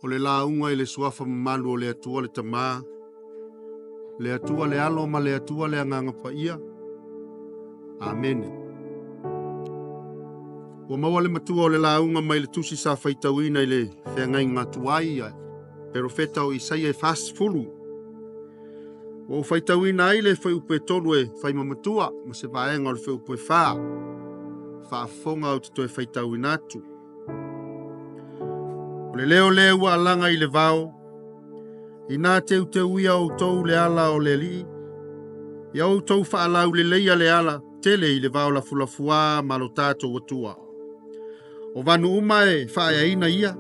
O le lauga i le suafa mamalu o le Atua le Tama, le Atua le Alo ma le Atua le Agaga Paia. Amene. Ua maua le matua o le lauga mai le tusi sa faitauina i le feagaiga tuai a perofeta o Isaia e 40. Ua ou faitauina ai le fuaiupu e 3 e fai ma matua ma se vaega o le fuaiupu e 4. Faafofoga ou te toe faitauina atu. O le leo lea ua alaga i le vao, ina teuteuia outou le ala o le Alii, ia outou faalauleleia le ala tele i le vao lafulafuā ma lo tatou Atua. O vanu uma e faaeaina ia,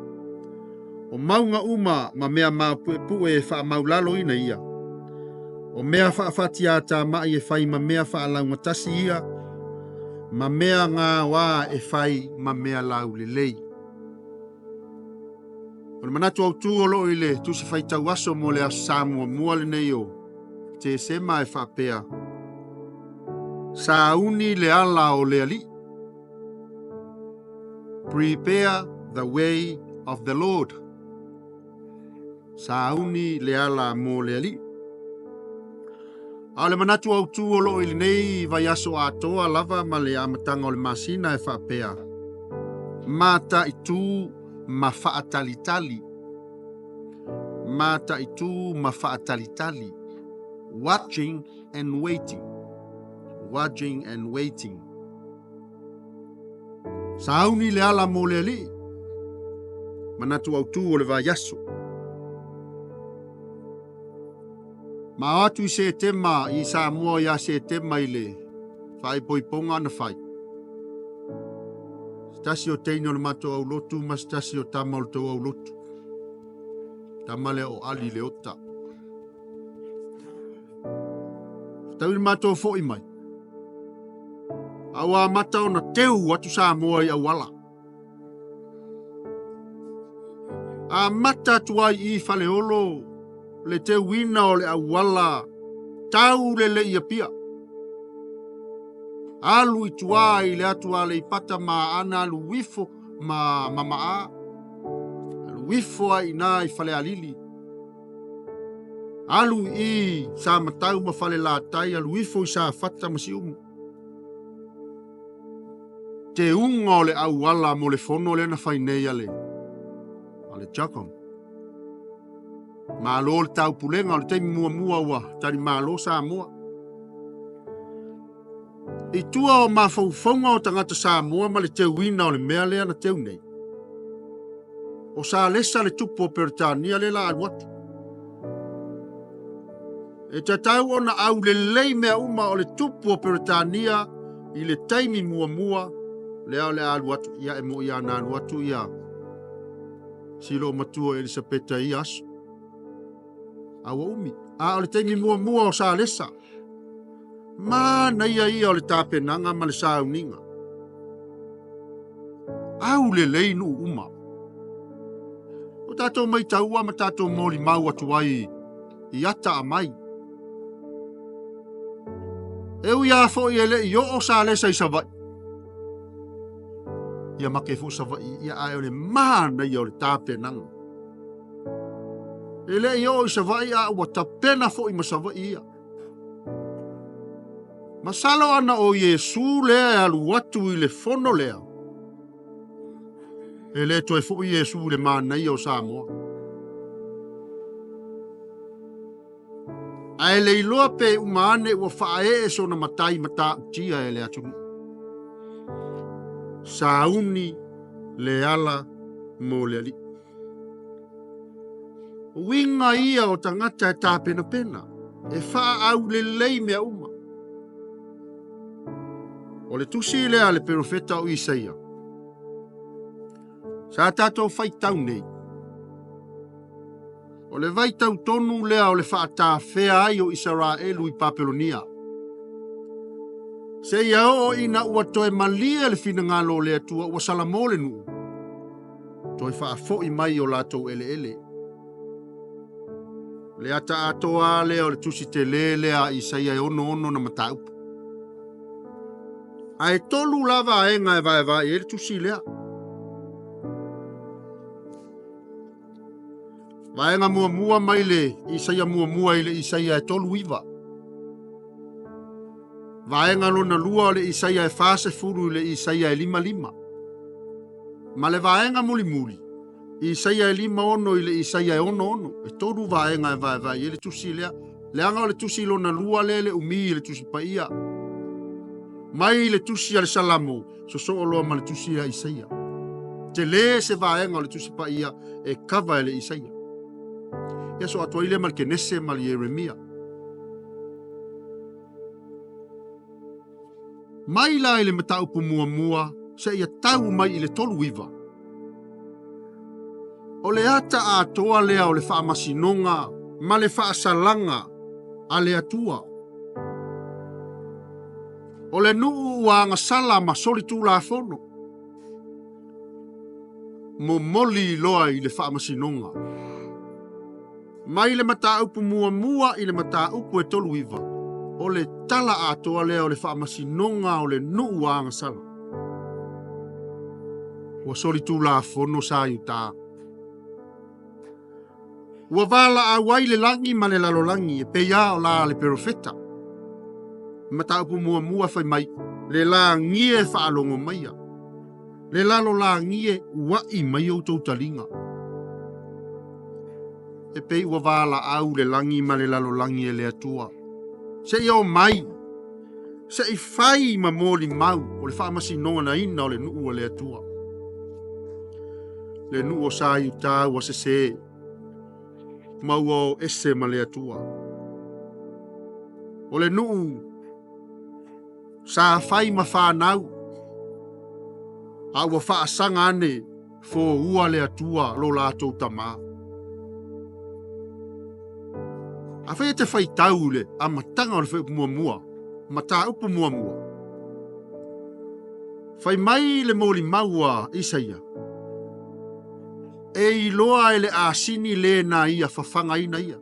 o mauga uma ma mea maupuepue e faamaulaloina ia, o mea faafatiatamai e fai ma mea faalaugatasi ia, ma mea gaoā e fai ma mea laulelei. O le manatu autū o loo i le tusi faitau aso mo le aso Sa muamua lenei o Tesema e faapea: Sauni le ala o le Alii. Prepare the way of the Lord. Sauni le ala mo le Alii. A o le manatu autū o loo i lenei vaiaso atoa lava ma le amataga o le masina e faapea: Mataitū ma faatalitali. Mataitū ma faatalitali. Watching and waiting. Watching and waiting. Sauni le ala mo le Alii. Manatu autū o le vaiaso. Ma o atu i Setema i Samoa ia Setema i le faaipoipoga na fai. Se tasi o teine o le matou aulotu ma se tasi o tama o le tou aulotu. Tama lea o Ali Leota. Fetaui le matou foi mai. A ua amata ona teu atu Samoa i auala. Amata atu ai i Faleolo le teuina o le auala tau lelei i Apia. Alu i tua i le atu Aleipata ma Aana alu ifo ma Mamaa. Alu ifo ai iina i Falealili. Alu i Samatau ma Falelatai, alu ifo i Safata ma Siumu. Teuga o le auala mo le fono lea na fai nei a le CHOGM. Malo le taupulega o le taimi muamua ua tali malo Samoa. I tua o mafaufauga o tagata Samoa ma le teuina o le mea lea na teu nei. O Salesa le tupu o Peretania lea la alu atu. E tatau ona aulelei mea uma o le tupu o Peretania i le taimi muamua lea o le a alu atu. Ia e moi lava na alu atu ia si loomatua Elisapeta i ia aso. A ua umi. A o le taimi muamua o Salesa. Manaia ia o le tapenaga ma le sauniga. Aulelei nuu uma. O tatou maitaua ma tatou molimau atu ai i ata aamai. E ui lava foi e le i oo Salesa i Savaii. Ia make foi Savaii ia ae o le manaia o le tapenaga. E le i oo i Savaii a ua tapena foi ma Savaii ia. Masalo ana o Iesu lea e alu atu i le fono lea. E le toe foi Iesu i le manaia o Samoa. Ae le iloa pe uma ane ua faaee sona matai matautia e le atunuu. Sauni le ala mo le Alii. O uiga ia o tagata e tapenapena, e faaaulelei mea uma. O le tusi lea a le perofeta o Isaia. Sa tatou faitau nei. O le vaitau tonu lea o le faatafea ai o Isaraelu i Papelonia. Seia oo ina ua toe malie le finagalo o le Atua ua salamo le nuu. Toe faafoi mai o latou eleele. Le ata atoa lea o le tusi tele lea a Isaia e 66 na mataupu. Ae tolu la vaega e vaevae i ai le tusi lea. Vaega muamua mai le Isaia muamua i le Isaia e 39. Vaega lona lua o le Isaia e 40 i le Isaia e 55. Ma le vaega mulimuli, Isaia e 56 i le Isaia e 66. E tolu vaega e vaevae i ai le tusi lea. Leaga o le tusi lona lua lea e le umi i le tusi paia. Mai le tusi a le Salamo, sosoo loa ma le tusi a Isaia. Tele se vaega o le tusi paia e kava e le Isaia. Ia so atu ai lea ma le Kenese ma le Ieremia. Mai la i le mataupu muamua seia tau mai i le 39. O le ata atoa lea o le faamasinoga ma le faasalaga a le Atua. O le nuu ua agasala ma solitulafono, momoli loa i le faamasinoga. Mai le mataupu muamua i le mataupu e 39, o le tala atoa lea o le faamasinoga o le nuu ua agasala. Ua solitulafono sa Iuta. Ua valaau ai le lagi ma le lalolagi e pei lava o la le perofeta. Mataupu muamua fai mai, le lagi e faalogo maia. Le lalolagi e ua'i mai outou taliga. E pei ua valaau le lagi ma le lalolagi e le Atua. Seia omai, se i fai ma molimau o le faamasinoga-naina o le nuu a le Atua. Le nuu o sa Iuta ua sese, ma ua o ese ma le Atua. O le nuu sa fai ma fanau, a ua faasaga ane foua le Atua lo latou tamā. Afai e te faitau i le amataga o le fuaiupu muamua, mataupu muamua, fai mai le molimau a Isaia, e iloa e le asini le na ia fafagaina ia.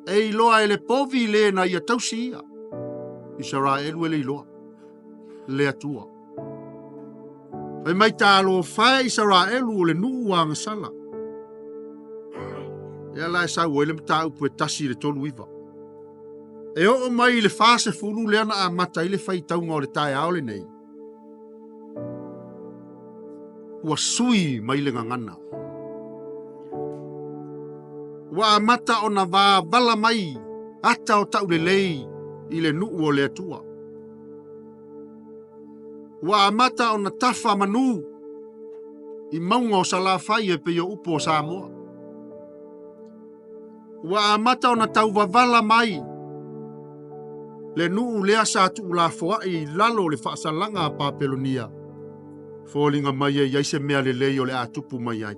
E iloa e le povi le na ia tausi ia. Isaraelu e le iloa le Atua. Fai mai talofa e Isaraelu o le nuu ua agasala. Ia la e sau ai le mataupu e 1 i le 39. E oo mai i le 40 lea na amata ai le faitauga o le taeao lenei. Ua sui mai le gagana. Ua amata ona vavala mai ata o taulelei i le nuu o le Atua. Ua amata ona tafa manu i mauga o Salafai e pei o upu o Samoa. Ua amata ona tauvavala mai le nuu lea sa tuulafoai i lalo o le faasalaga a Papelonia. Foliga mai e i ai se mea lelei o le a tupu mai ai.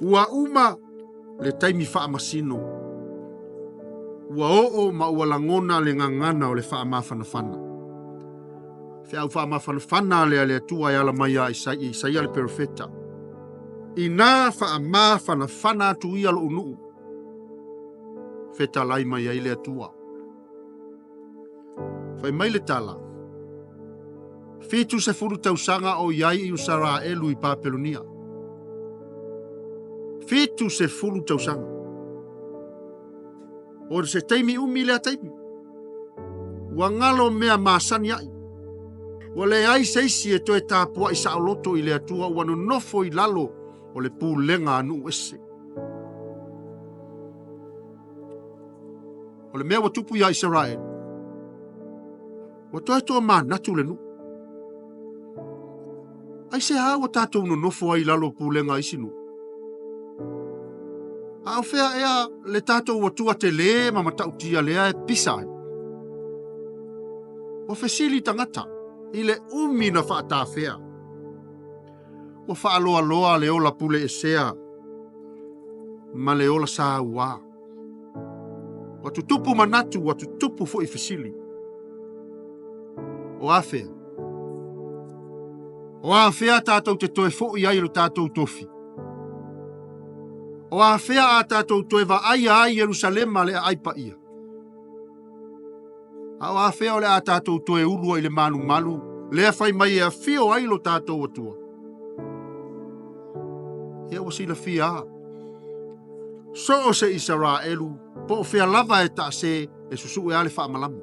Ua uma le taimi faamasino. Ua oo ma ua lagona le gagana o le faamafanafana. Feau faamafanafana le a le Atua e ala mai ia Isaia le perofeta. Ina faamafanafana atu ia lou nuu, fetalai mai ai le Atua. Fai mai le tala, 70 tausaga o i ai i Isaraelu i Papelonia. 70 tausaga. O se taimi umi lea taimi. Ua galo mea masani ai. Ua leai se isi e toe tapuai saoloto i le Atua ua nonofo i lalo o le pulega a nuu ese. O le mea ua tupu ia Isaraelu, ua toe toa manatu le nuu. Ai se a ua tatou nonofo ai i lalo o pulega a isi nuu. A o fea ea le tatou Atua tele ma matautia lea e pisa ai. Ua fesili tagata i le umi na faatafea. Ua faaloaloa le ola pule esea ma le ola saua. Ua tutupu manatu, ua tutupu foi fesili. O afea? O afea tatou te toe foi ai i lo tatou tofi? O afea a tatou toe vaaia ai Ierusalema le aai paia? A o afea o le a tatou toe ulua i le malumalu lea fai mai e afio ai lo tatou Atua? Ia ua silafia a. So o se Isaraelu, po o fea lava e taase, e susu'e a le faamalama.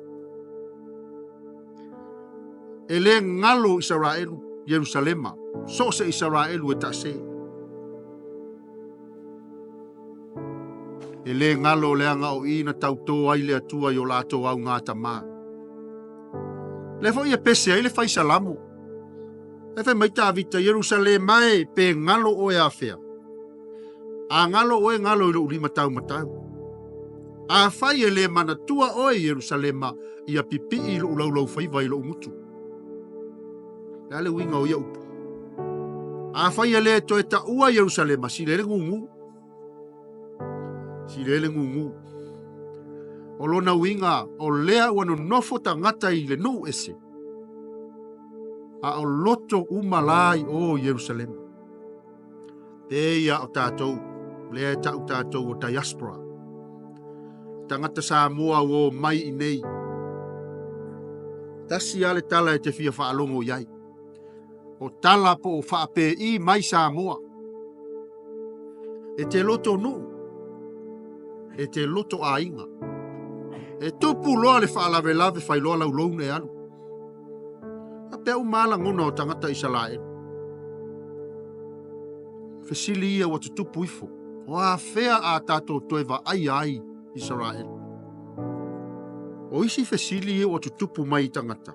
E le galo Isaraelu, Ierusalema, so o se Isaraelu e taase. E le galo leaga o i na tautō ai le Atua i o latou augatamā. Lea foi e pese ai le fai Salamo. E fai mai Tavita, Ierusalema e, pe galo oe afea. A galo oe galo i lou lima taumatau. Afai e le manatua oe Ierusalema, ia pipii i lou laulaufaiva i lou gutu. Le a le uiga o ia upu? Afai e le toe taua Ierusalema, sili ai le gugu. Sili ai le gugu. O lona uiga, o lea ua nonofo tagata i le nuu ese, a o loto uma la i o Ierusalema. Pe ia o tatou, lea e tau tatou o diaspora. Tagata Samoa ua o mai i nei. Tasi a le tala e te fia faalogo i ai. O tala po o faapei mai Samoa. E te loto nuu, e te loto aiga. E tupu loa le faalavelave fai loa lau loan e alu. A pea uma lagona o tagata Isaraelu. Fesili ia ua tutupu ifo. O afea a tatou toe vaaia ai Israel. O isi fesili ia ua tutupu mai i tagata.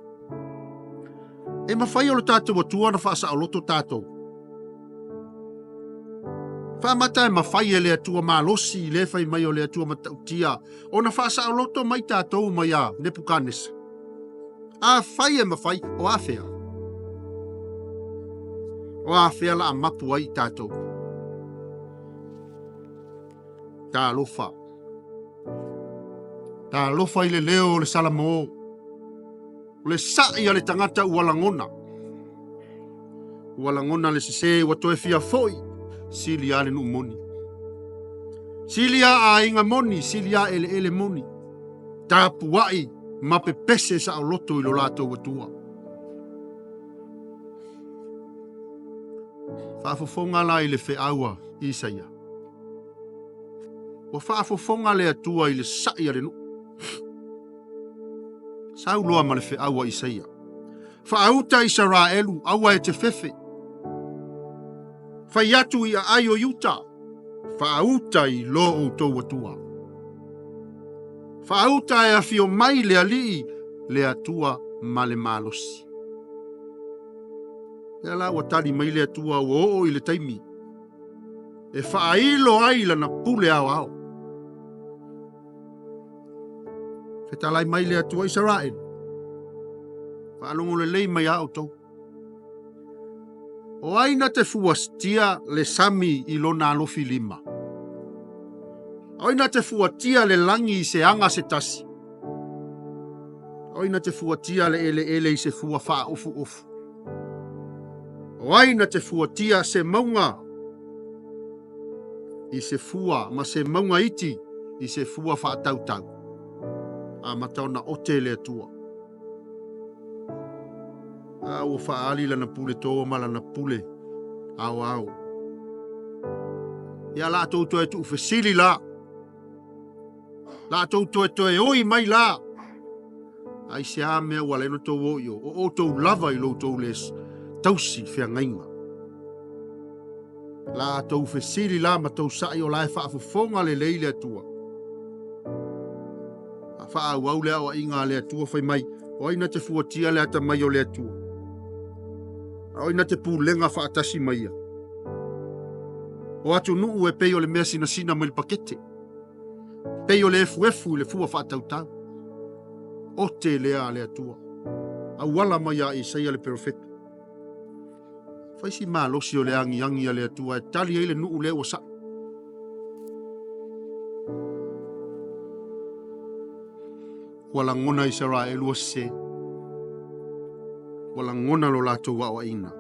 E mafai o le tatou Atua na faasaoloto tatou. Faamata e mafai e le Atua malosi le fai mai o le Atua matautia ona faasaoloto mai tatou mai a Nepukanesa. Afai e mafai, o afea. O afea la amapu ai i tatou. Talofa. Talofa i le leo o le Salamo. O le sa'i a le tagata ua lagona. Ua lagona le sese ua toe fia foi, sili a le nuu moni. Sili a aiga moni, sili a eleele moni. Tapuai ma pepese saoloto i lo latou Atua. Faafofoga la i le feau a Isaia. Ua faafofoga le Atua i le sa'i a le nuu. Sau loa ma le feau a Isaia. Faauta Isaraelu, aua e te fefe. Fai atu i aai o Iuta. Faauta i lo outou Atua. Faauta e afio mai le Alii, le Atua ma le malosi. Lea la ua tali mai le Atua ua oo i le taimi. E faailo ai lana pule aoao. Fetalai mai le Atua Isaraelu. Faalogo lelei mai a outou. O ai na te fuatia le sami i lona alofi lima. O ai na te fuatia le lagi i se aga se tasi. O ai na te fuatia le eleele i se fua faaofuofu. O ai na te fuatia se mauga i se fua ma se mauga iti i se fua faatautau. Amata ona ote le Atua. A ua faaali lana pule toa ma lana pule aoao. Ia la tou toe tuufesili la. La tou toe toe oi mai la. Ai se a mea ua leno tou o i o. O outou lava i lo tou le tausi feagaiga. La tou fesili la ma tou sa'i o la e faafofoga lelei le Atua. A faaauau le aoaiga a le Atua fai mai, o ai na te fuatia le atamai o le Atua. A o ai na te pulega faatasi mai ia. O atunuu e pei o le mea sinasina mai le pakete. Pei o le efuefu i le fua faatautau. O te lea a le Atua. Auala mai a Isaia le perofeta. Fai si malosi o le agiagi a le Atua e tali ai le nuu lea ua sa'i. Ua lagona Isaraelu ua sese. Ua lagona lo latou aoaiga.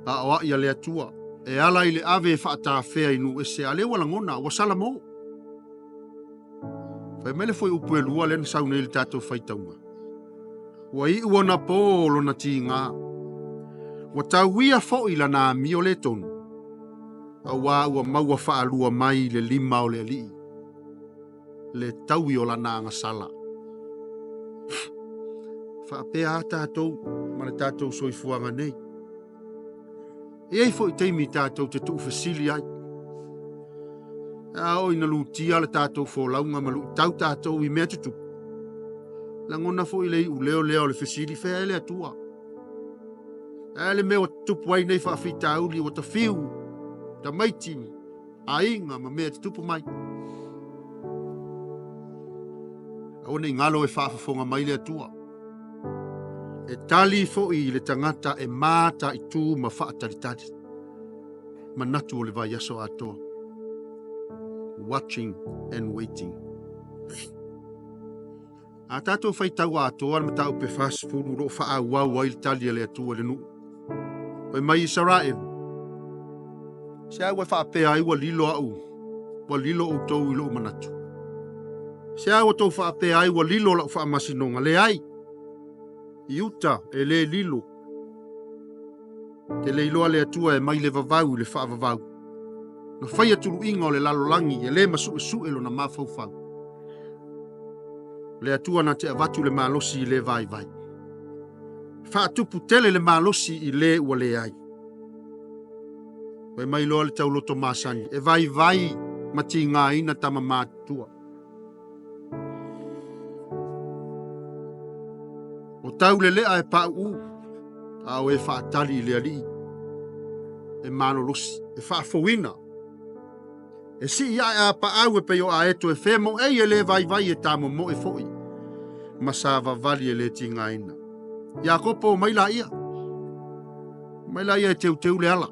Aoai a le Atua e ala i le ave e faatafea i nuu ese, a lea ua lagona, ua salamo. Fai mai le foi upu e lua lea na sau nei i le tatou faitauga. Ua iu ona pō lona tigā. Ua tauia foi lana amio le tonu, auā ua maua faalua mai i le lima o le Alii le taui o lana agasala. Faapea a tatou ma le tatou soifuaga nei. E i ai foi taimi tatou te tuufesili ai. A oo ina lutia le tatou folauga ma luitau tatou i mea tutupu, lagona foi le iuleo lea o le fesili, fea e le Atua? Ae le mea ua tutupu ai nei faafitauli, ua tafiu, tamaiti, aiga ma mea tutupu mai. Aua ne i galo e faafofoga mai le Atua. E tali foi i le tagata e mataitu ma faatalitali. Manatu o le vaiaso atoa. Watching and waiting. A tatou faitau atoa le mataupu e 40 o lo o faaauau ai le tali a le Atua i le nuu. Fai mai Isaraelu, se a ua faapea ai ua lilo au, ua lilo outou i lou manatu. Se a ua tou faapea ai ua lilo lau faamasinoga. Leai, i uta e le lilo. Te le iloa le Atua e mai le vavau i le faavavau. Na faia tuluiga o le lalolagi e le masuesue lona mafaufau. Le Atua na te avatu le malosi i le vaivai. Faatupu tele le malosi i le ua leai. Fai mai loa le tauloto masani, e vaivai ma tigaina tama matutua. O taulelea e pauu, a o e faatali i le Alii, e malolosi, e faafouina. E sii ae a paau e pei o aeto e femoei e le vaivai e tamomoe foi, ma savavali e le tigaina. Iakopo mai laia, mai laia e teuteu le ala.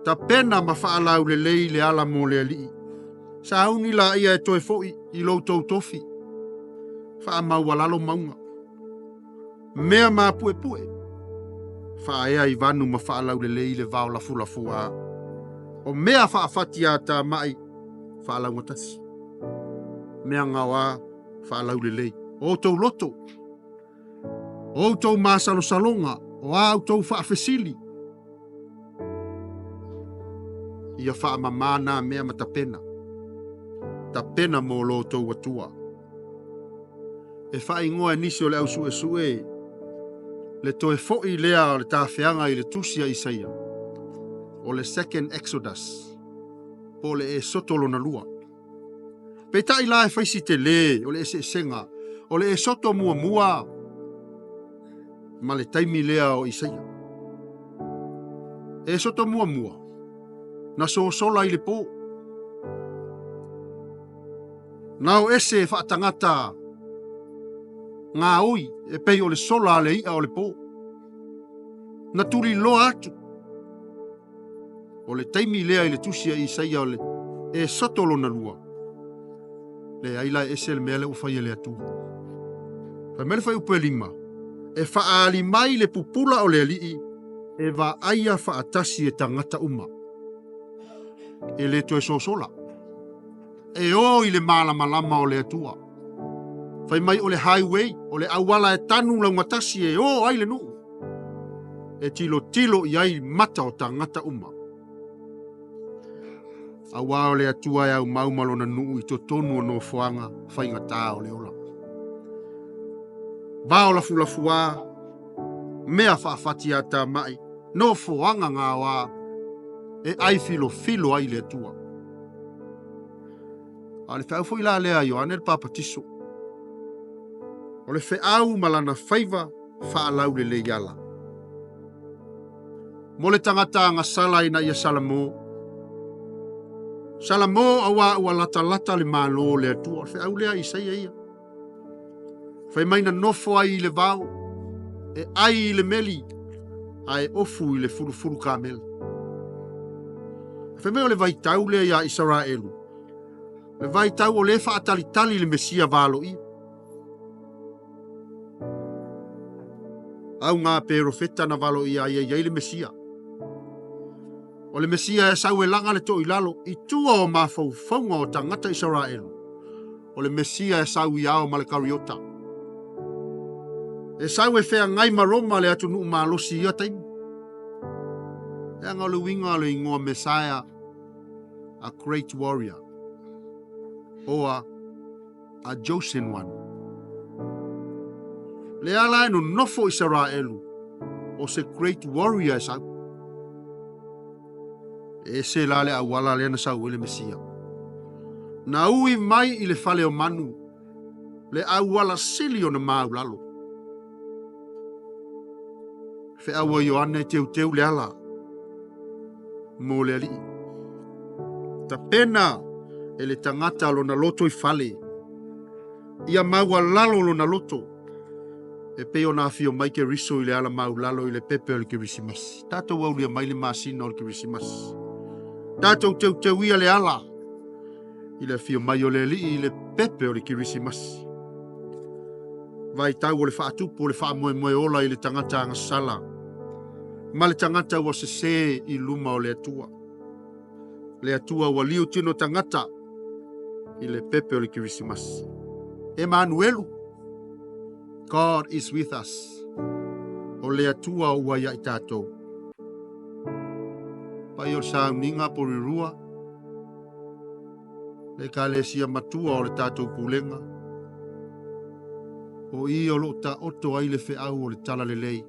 Tapena ma faalaulelei le ala mo le Alii. Sauni laia e toe foi i lo outou tofi. Faamaualalo mauga. Mea mapuepue. Faaea i vanu ma faalaulelei le vao lafulafua. O mea faafati a tamai faalaugatasi. Mea gaoa faalaulelei. O outou loto, o outou masalosaloga, o a outou faafesili, ia faamamā nā mea ma tapena. Tapena mo lo outou Atua. E faaigoa e nisi o le ausuesue le toe foi lea o le tafeaga i le tusi a Isaia, o le Second Exodus, po o le Esoto lona lua. Peitai la e fai si telē o le eseesega o le Esoto muamua ma le taimi lea o Isaia. Esoto muamua, na sosola i le po. Na o ese e faatagata gaoi e pei o le sola a le i'a o le po. Na tuliloa atu. O le taimi lea i le tusi a Isaia o le Esoto lona lua. Leai la e ese le mea lea ua fai e le Atua. Fai mai le fuaiupu e 5, e faaali mai le pupula o le Alii e vaaia faatasi e tagata uma. E le toe sosola. E o i le malamalama o le Atua. Fai mai o le highway, o le auala e tanu laugatasi e o ai le nuu. E tilotilo i ai mata o tagata uma. Auā o le Atua e aumau ma lona nuu i totonu o nofoaga faigatā o le ola. Vao lafulafuā, mea faafati a tamai, nofoaga gaoā, e ai filofilo ai le Atua. A o le feau foi la lea a Ioane le Papatiso. O le feau ma lana faiva faalaulelei ala. Mo le tagata agasala ina ia Salamo. Salamo auā ua latalata le Malo o le Atua. O le feau lea a Isaia ia. Fai mai na nofo ai i le vao, e ai i le meli, ae ofu i le fulufulu kamela. Fai mai o le vaitau lea iā Isaraelu, le vaitau o lē faatalitali le Mesia valoia. Auga perofeta na valoia ai e i ai le Mesia. O le Mesia e sau e laga le toilalo i tua o mafaufauga o tagata Isaraelu. O le Mesia e sau i ao ma le kariota. E sau e feagai ma Roma le atunuu malosi i ia taimi. Leaga o le uiga o le igoa Mesaia, a great warrior, or a chosen one. Lea la e nonofo Isaraelu, o se great warrior e sau. E ese la le auala lea na sau ai le Mesia. Na ui mai i le fale o manu, le auala sili ona maulalo. Feau a Ioane e teuteu le ala mo le Alii. Tapena e le tagata lona loto i fale, ia maualalo lona loto, e pei ona afio mai Keriso i le ala maulalo i le pepe o le Kerisimasi. Tatou aulia mai le masina o le Kerisimasi. Tatou teuteuia le ala i le afio mai o le Alii i le pepe o le Kerisimasi. Vaitau o le faatupu o le faamoemoe ola i le tagata agasala ma le tagata ua sese i luma o le Atua. Le Atua ua liu tino tagata i le pepe o le Kerisimasi. Emanuelu, God is with us. O le Atua ua ia i tatou. Paia o le sauniga Porirua, le Ekalesia matua o le tatou pulega, o i o loo taoto ai le feau o le tala lelei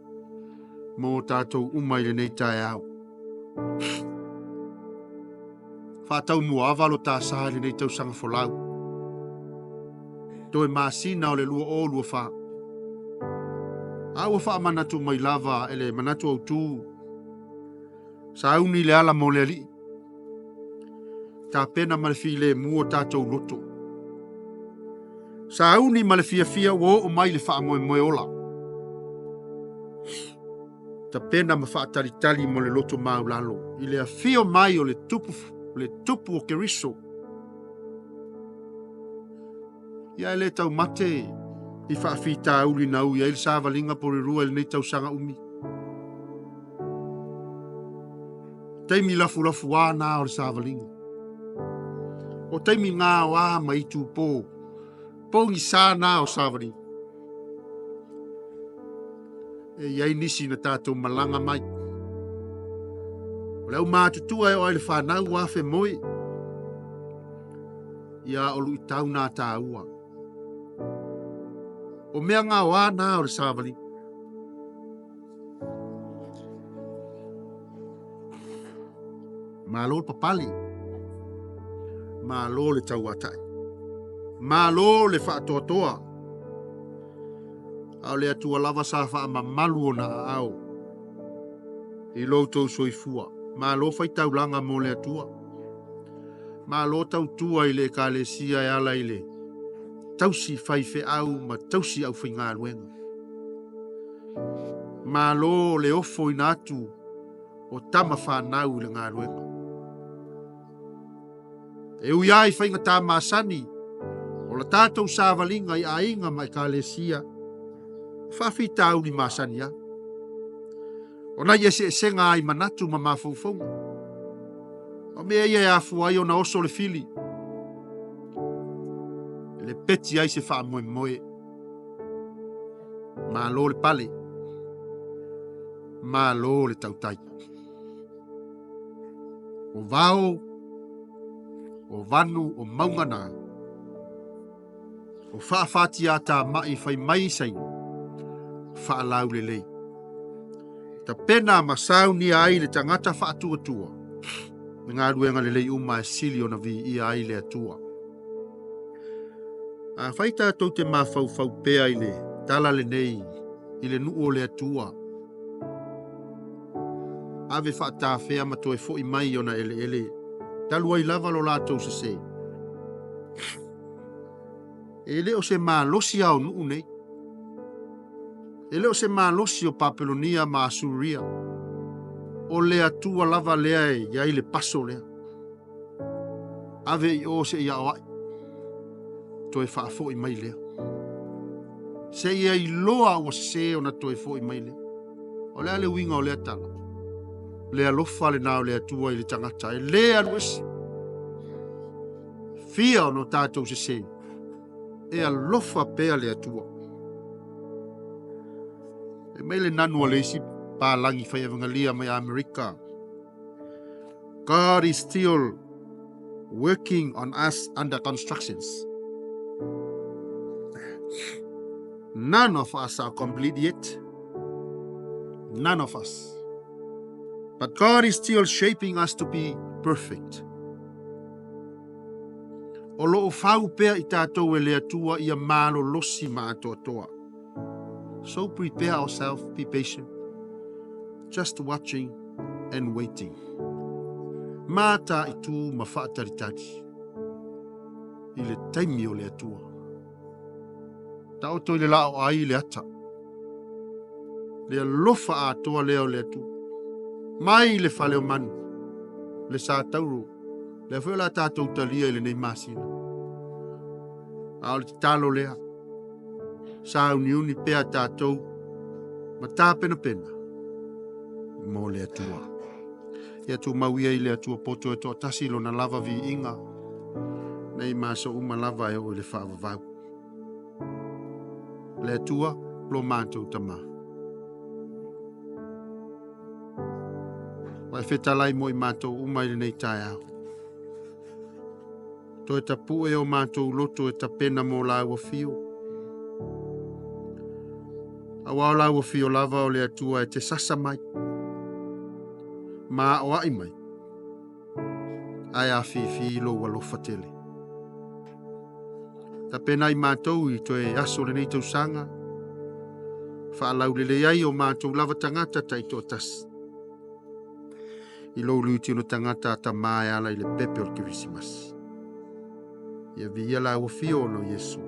mo tatou uma i lenei taeao. Faataumuaava lo ta sa i lenei tausaga folau. Toe masina o le 2024. A ua faamanatu mai lava e le manatu autu, sauni le ala mo le Alii. Tapena ma le filemu o tatou loto. Sauni ma le fiafia ua oo mai le faamoemoe ola. Tapena ma faatalitali mo le loto maulalo i le afio mai o le tupu o Keriso. Ia e le taumate i faafitauli na ui ai le savaliga Porirua i lenei tausaga umi. Taimi lafulafuā na o le savaliga. O taimi gaoā ma itupo, pogisā na o savaliga. E iai nisi na tatou malaga mai. O le au matutua e oo ai le fanau ua afe moe. Ia o luitau na taua. O mea gaoā na o le savaliga. Malo le papale. Malo le tauatai. Malo le faatoatoa. A o le Atua lava sa faamamalu ona aao i lo outou soifua. Malo faitaulaga mo le Atua. Malo tautua i le Ekalesia e ala i le tausi faifeau ma tausi aufaigaluega. Malo le ofoina atu o tama fanau i le galuega. E ui ai faigata masani o la tatou savaliga i aiga ma Ekalesia, faafitauli masani a. O nai eseesega ai manatu ma mafaufauga. O mea ia e afua ai ona oso le fili. E le peti ai se faamoemoe. Malo le pale. Malo le tautai. O vao, o vanu, o mauga na. O faafatiatamai fai mai saini. Faalaulelei. Tapena ma saunia ai le tagata faatuatua. Le galuega lelei uma e sili ona viia ai le Atua. Afai tatou te mafaufau pea i le tala lenei i le nuu o le Atua. Ave faatafea ma toe foi mai ona eleele. Talu ai lava lo latou sese. E le o se malosi a o nuu nei. E le o se malosi o Papelonia ma Asuria. O le Atua lava lea e iai le paso lea. Ave i o seia o ai. Toe faafoi mai lea. Seia iloa ua sese ona toe foi mai lea. O le a le uiga o lea tala. Le alofa lena o le Atua i le tagata. E le alu ese. Fia ona o tatou sese. E alofa pea le Atua. E mai le nanu a le isi palagi fai evangelia mai Amerika. God is still working on us under constructions. None of us are complete yet. None of us. But God is still shaping us to be perfect. O loo fau pea i tātou e le Atua ia malolosi ma atoatoa. So prepare ourselves, be patient, just watching and waiting. Mata i tū ma whaataritari i le taimi o le Atua. Taoto i le lao ai i le ata. Le alofa atoa lea o le Atua. Mai le fale o manu, le sa tauro, lea foi o la tātou talia i lenei masina. A o le tatalo lea, sa uniuni pea tātou, ma tāpenapena, mo le Atua. Ia tumau ia i le Atua poto e toatasi lona lava viiga, nei ma aso uma lava e oo i le faavavau. Le Atua, lo mātou Tamā. Ua e fetalai mo i mātou uma i lenei taeao. Toe tapue o mātou loto e tapena mo lau afio. Aua o lau afio lava o le Atua e te sasa mai. Ma o ai mai. Ae afifi lo alofa tele. Tapena i mātou i toe aso lenei tausaga. Faalaulelei ai o mātou lava tagata taitoatasi. I lou liutino tagata atamā e ala i le pepe o le Kerisimasi. Ia viia lau afio ona o Iesu.